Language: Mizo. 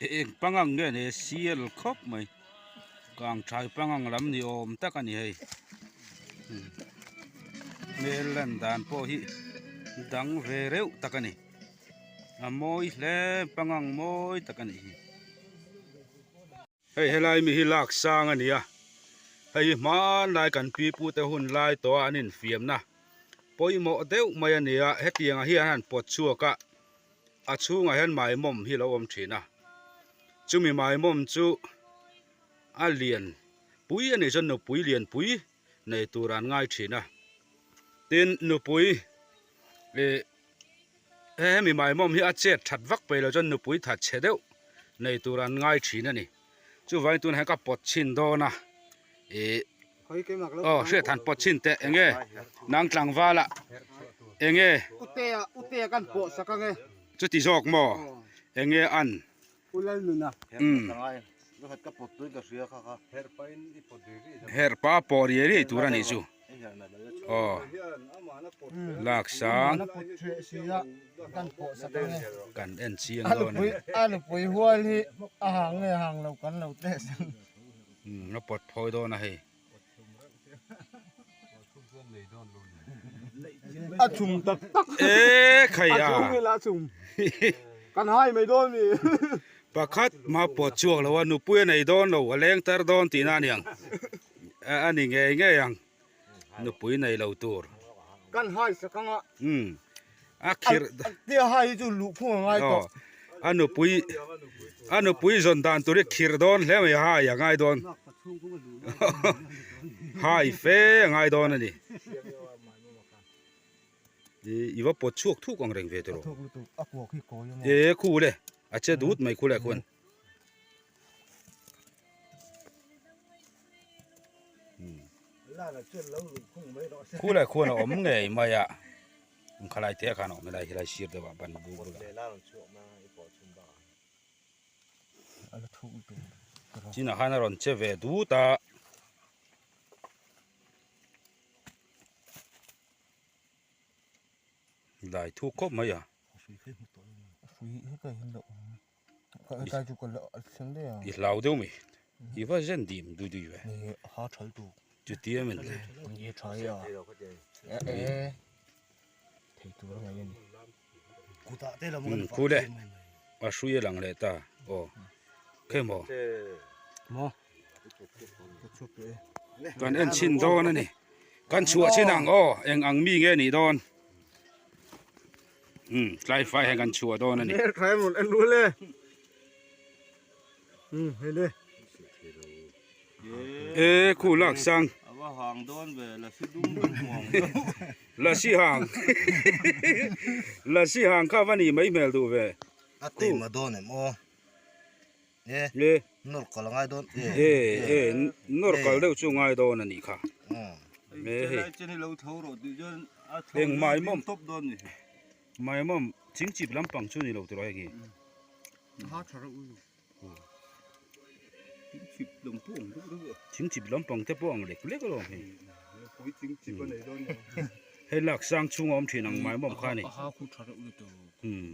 Eng pangang nge ni sial khawp mai kang thai pangang lam ni awm tak a ni hei hmel lan dan pawh hi dang ve reuh tak a ni a mawi hle pangang mawi tak a nih hi. Hei helai mi hi lak sang a ni a, hei hi hmanlai kan pi pu te hun lai tawh a an infiamna pawimawh deuh mai a ni a, hetiang ah hian an pawt chhuak a, a chhungah hian maimawm hi a lo awm thin a, chumi maimawm chu a lian pui a nih chuan nupui lian pui nei tur an ngai thin a, tin nupui ih. He hemi maimawm hi a chet that vak peih lo chuan nupui that chhe deuh nei tur an ngai thin a ni. Chuvangin tunah hian ka pawt chhin dawn a, ih aw hriat han pawt chhin teh enge nang tlangval ah enge Utea kan pawh sak ange. Chuti zawk maw enge an. Herhpa pawh riai riai tur a nih chu. Aw lak sang kan en chiang dawn a ni. A nupui hual hi a hang nge hang lo kan lo test ang. A pawt phawi dawn a hei. A chhum tak tak. E khai a. A chhum ila a chhum. Kan hai mai dawn mi. Pakhat ma pawt chhuak lo a nupui a nei dawn lo a leng tar dawn tihna a ni ang. A ni ngei ngei ang nupui nei lo tur. Kan hai sak anga. Um a khirh. Tia hai hi chu luh phung a ngai tawh. A nupui a nupui zawn dan tur hi khirh dawn hle mai hai a ngai dawn. Hai fe a ngai dawn a ni. I va pawt chhuak thuk ang reng ve tawh. E khu le a che dut mai khu le khuan. Khu leh khuan a awm ngei mai a khalai te khan a awm helai helai sir deuh ah ban bur bulah chinah khan a rawn che ve dut a. Lai thuk khawp mai a. I hlau deuh mai i va zen dim dui dui ve chutia min le khu le a hrui a lang leh ta aw khe maw kan en chhin dawn a ni kan chhuah chin ang aw eng ang mi nge nih dawn. Um tlai fai hian kan chhuah dawn a ni. Hmel thlai rawn en rul e. Um hei le. E khu lak sang. Ava hang dawn ve lasi dum kan hmu ang deuh. Lasi hang. Lasi hang kha va nih mai hmel duh ve. A teima dawn em aw. E. E. Nawr kal a ngai dawn. E e nawr kal deuh chu ngai dawn a nih kha. E hei. Lai chen hi lo tho rawh tih chuan a tho Eng maimawm tawp dawn ni. Maimawm chingchip lampang chu ni lo tiraw hei khi. Ha tha reuh u. Chingchip lam pawh ang deuh deuh a. Chingchip lampang te pawh ang lek lek alawm hei. Pui chingchip a nei dawn ni. Hei lak sang chhung a awm thin ang maimawm kha ni. Ha khu tha reuh lutuk. Um.